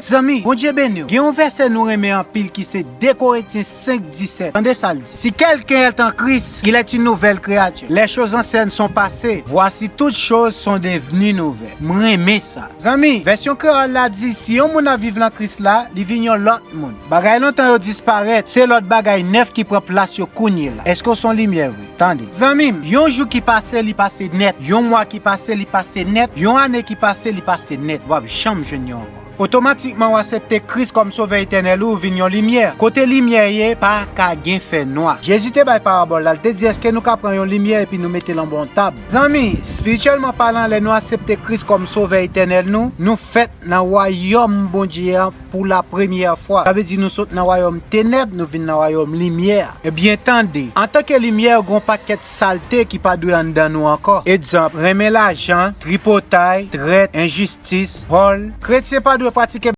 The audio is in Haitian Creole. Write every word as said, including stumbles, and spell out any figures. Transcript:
Zanmi, Bondye beni w. Gen yon vèsè nou renmen anpil ki se de Korentyen senk disèt. Tande sa l di. Si quelqu'un est en Christ, il est une nouvelle créature. Les choses anciennes sont passées. Voici toutes choses sont devenues nouvelles. M renmen sa. Zanmi, vèsyon kreyòl la di, si yon moun ap viv nan Kris la, li vin yon lòt moun. Bagay lontan yo disparèt, se lòt bagay nèf ki pran plas yo kounye la. Èske w se yon limyè vre? Tande. Zanmi m, yon jou ki pase, li pase nèt. Yon mwa ki pase, li pase nèt. Yon ane ki pase, li pase nèt. W ap janm jwenn yo ankò. Otomatikman, w aksepte Kris kòm Sovè etènèl ou, ou vin yon limyè. Kote limyè ye, pa ka gen fènwa. Jezi te bay parabòl la, l te di, èske nou ka pran yon limyè epi nou mete l anba yon tab? Zanmi, espirityèlman palan, lè nou aksepte Kris kòm Sovè etènèl nou, nou fèt nan wayòm Bondye an pou la premyè fwa. Sa vle di nou sot nan wayòm tenèb, nou vin nan wayòm limyè. Ebyen, tande, antanke limyè, gen yon pakèt salte ki pa dwe anndan nou ankò. Egzanp, renmen lajan, tripotay, trèt, enjistis, vòl. Kretyen pa dwe pratike